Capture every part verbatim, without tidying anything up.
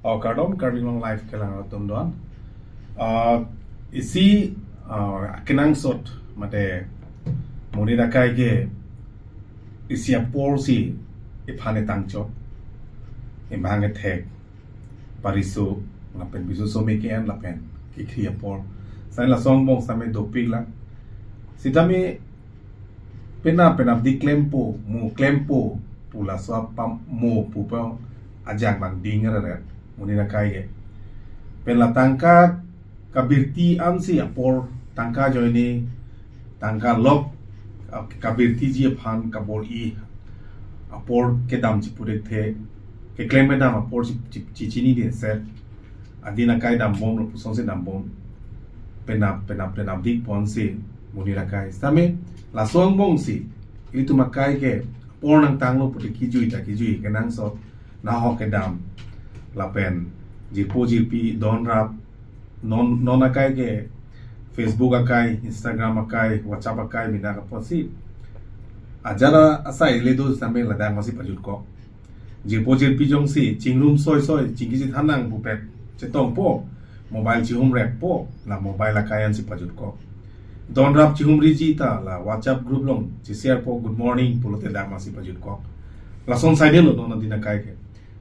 Oh, kardom, Karbi Anglong Live kelang atum doan. Ah, isi, ah, akenangsot mate monit akai ke isi apor si iphan etangchok, imhang ethek, pariso, lapen bisu some ke-en lapen kikhri apor. Sai laso angbong sitame dopik lang. Sitame penap penapdik klempo, mo klempo, pu laso apam mo pu pa ajang bang ding reret monit akai ke. Pen la tangka kabirti ansi apor, tangka ajoine, tangka lok, ah, kabirtiji aphan kabor-i apor kedam chipudekthe, keklem kedam apor chi, chi, chichinidetset, adin akai dambom, lapusonsi dambom, penap penap penapdik ponsi monit akai. Sitame laso angbong si ilitum akai ke apor nangtanglo pute kijui ta kijui, kenangsot nahok kedam, lapen jirpo jirpi donrap, non, non akai ke Facebook akai, Instagram akai, WhatsApp akai, bina kaposi ajara asai le do sitame ladak masi pajutkok. Jirpo jirpi jongsi chingrum soi soi, chingki chethan nang pu pet chetongpo, mobile chihumreppo, la mobile akai ansi pajutkok. Donrap chihumriji ta la WhatsApp group along chesharepo, "Good morning," pulote dak masi pajutkok. Lason saidelo non adin akai ke.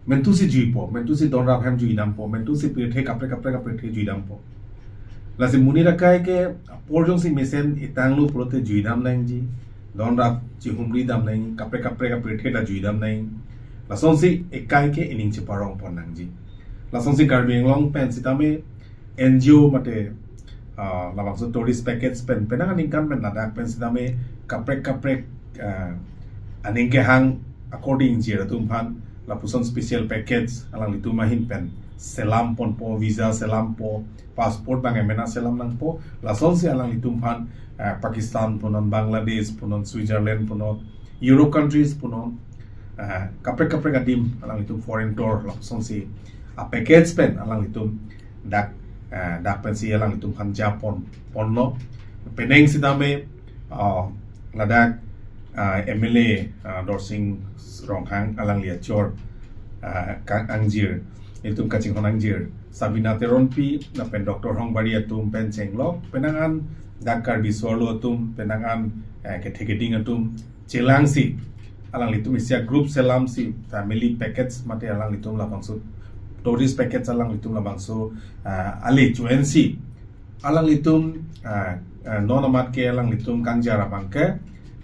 Mentusi juipo, mentusi donrap hem juidampo, mentusi pirthe kaprek kaprek apirthe juidampo. Lasi monit akai ke apor jongsi mesen etanglo pulote juidam nangji, donrap chihumridam nang, kaprek kaprek apirthe ta juidam nang. Lasonsi ekai ke ening cheparong pon nangji. Lasonsi Karbi Anglong pen sitame N G O mate, ah, labangso tourist package pen, penang aningkan pen ladak pen sitame kaprek kaprek, ah, aning kehang according jir atum aphan lapuson special package alanglitum ahin pen selam ponpo, visa selampo, passport bang emena selam nangpo, lasonsi alanglitum aphan, ah, Pakistan punon, Bangladesh punon, Switzerland punon, Europe countries punon, ah, kaprek kaprek adim alanglitum foreign tour lapusonsi a package pen alanglitum dak, ah, dak pensi alanglitum aphan japon ponlo. Penang sitame, ah, ladak, ah, M L A, ah, Dorsing Ronghang alangli achor, ah, ka-, angjir, ilitum kachinghon angjir Sabina Teronpi lapen Doctor Hongbari atum pen chenglok, penang an dak Karbi Swallow atum, penang an, eh, kethe keding atum chelangsi, alanglitum isi a group selamsi, family package mate alanglitum labangso tourist package alanglitum labangso, ah, ale cho-ensi alanglitum, ah, ah, non amat ke alanglitum kangjar abang ke,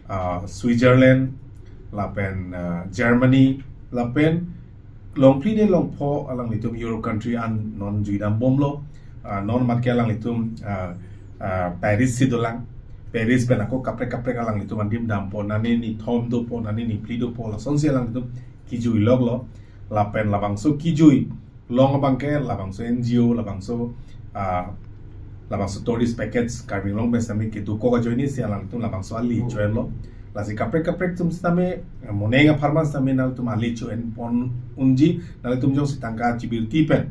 ah, Switzerland lapen, ah, Germany lapen longphli de longpho alanglitum Europe country an non juidambomlo. Ah, non amat ke alanglitum, ah, ah, Paris si dolang. Paris pen ako kaprek kaprek alanglitum adim dampo, nani nithom dopo, nani niphli dopo, lasonsi alanglitum kijuiloklo. Lapen labangso kijui long abang ke labangso N G O, labangso, ah, labangso tourist package Karbi Anglong pen sitame kedokok ajoinesi alanglitum labangso ale cho-enlo. Lasi kaprek kaprek atum sitame, eh, moneng apharman sitame nangtum ale cho-en pon unji, nangtum jongsi tangka chibirti pen,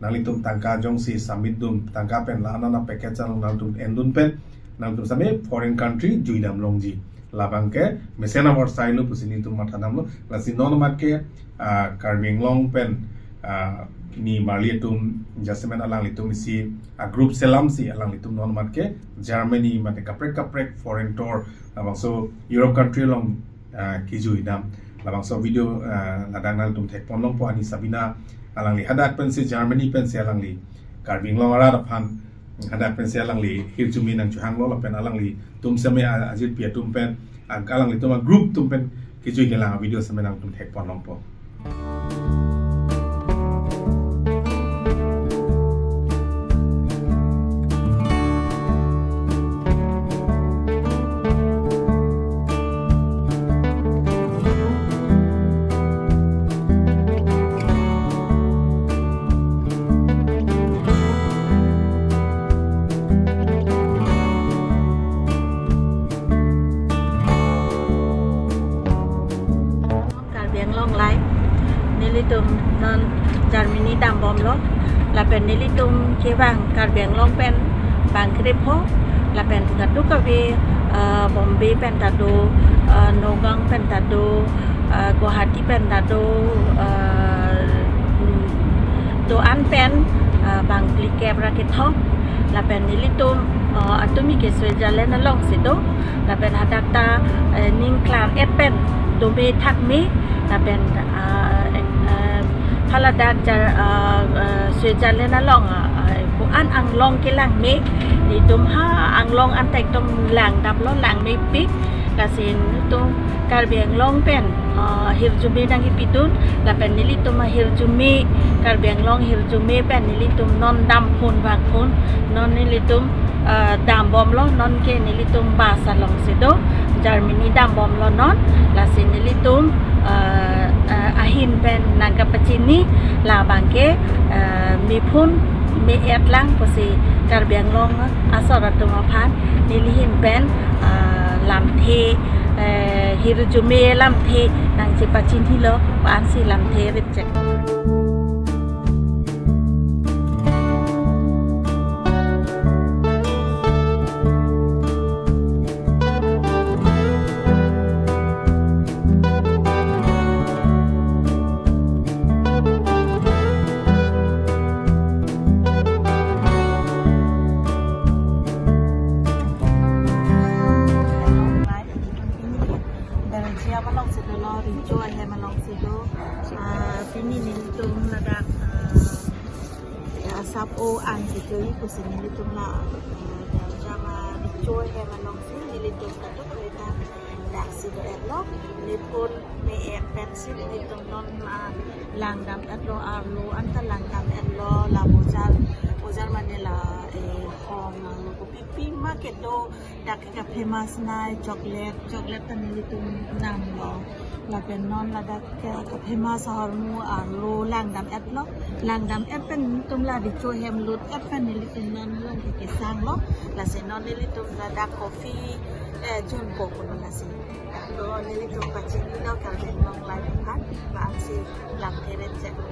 nangtum tangka jongsi submit dun, tangka pen la anana package along nangtum endun pen, nangtum sitame foreign country juidam longji. Labang ke mesen avorsailo pusi nelitum mathadamlo. Lasi non amat ke, ah, Karbi Anglong pen, ah, nimarli atum jasemet alanglitum isi a group selamsi alanglitum non amat ke Germany mate kaprek kaprek foreign tour, labangso Europe country along, ah, kijuidam. Labangso video, ah, ladak nangtum thekpon longpo, ani Sabina alangli hadak pensi Germany pensi alangli Karbi Anglong arat aphan hadak pensi alangli hirjume nangchohanglo lapen alanglitum sitame a-, ajirpi atum pen, a-, alanglitum a group atum pen kijui kelang a video sitame nangtum thekpon longpo. Karbi Anglong Live, nelitum non Germany dambomlo, lapen nelitum kevang Karbi Anglong pen bang krepho, lapen kadokave, eh, Bombay pen ta do, eh, Nagaon pen ta do, eh, Guwahati pen ta do, eh, mm, Do-an pen, ah, bang phlikep ra kethom. Lapen nelitum, ah, atumi ke Switzerland alongsi do. Lapen hadak ta, eh, ningklar-et pen dome thakme. Lapen, ah, eh, eh, haladak jar, ah, ah, Switzerland along, ah, ah, ko-an anglong kelang me. Nelitum ha anglong anta ekdom langdamlo, langmepik. Lasi nelitum Karbi Anglong pen, ah, hirjume nangkipidun, lapen nelitum ahirjume, Karbi Anglong hirjume pen nelitum non damphun vangphun, non nelitum, ah, dambomlo, non ke nelitum bus alongsi do, Germany dambomlo non, lasi nelitum, ah, ah, ahin pen nangkapachini, labang ke, ah, mephun me-et lang pusi Karbi Anglong asor atum aphan neli ahin pen, ah, lamthe, eh, hirjume lamthe nangchepachinilo, ansi lamthe ripchek. Belgium alongsi dolo, Rincho ahem alongsi do. Ah, pini nelitum ladak, ah, ya, asap o an si joi pusi nelitum la, ah, Belgium a Rincho ahem alongsi nelitum kadokave ta daksi do-etlo. Mephun me-et pensi nelitum non, ah, langdam-etlo, arlo anta langdam-etlo, la bojar, bojar mane la, eh, hong, ah, kopipi ma kedo, dak ke famous nai chocolate, chocolate ta nelitum namlo. Lapen non ladak ke famous ahormu arlo langdam-etlo. Langdam-et pen nelitum la Rincho ahem lut-et pen nelitum non along ke kesanglo. Lasi non nelitum ladak coffee, eh, junpo pulo lasi. To nelitum pachinilo Karbi Anglong life aphan, ba-ansi lamthe ripchek lo.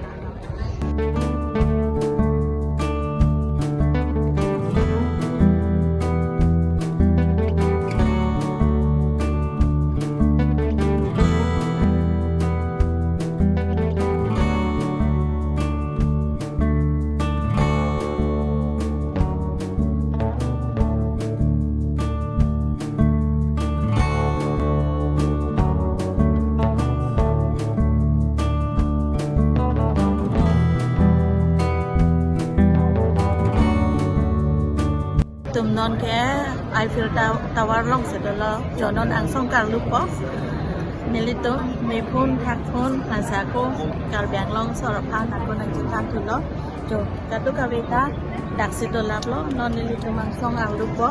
Tum non ke Eiffel Tow-, Tower alongsi dolo, jo non angsong karlupo. Nelitum mephun thakphun nangsa ko Karbi Anglong asor aphan ako nangchethan thulo. Jo, kadokave ta daksi dolaplo, non nelitum angsong arlupo.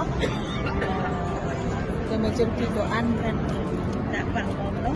Ke majority do-an pen dak vangbomlo.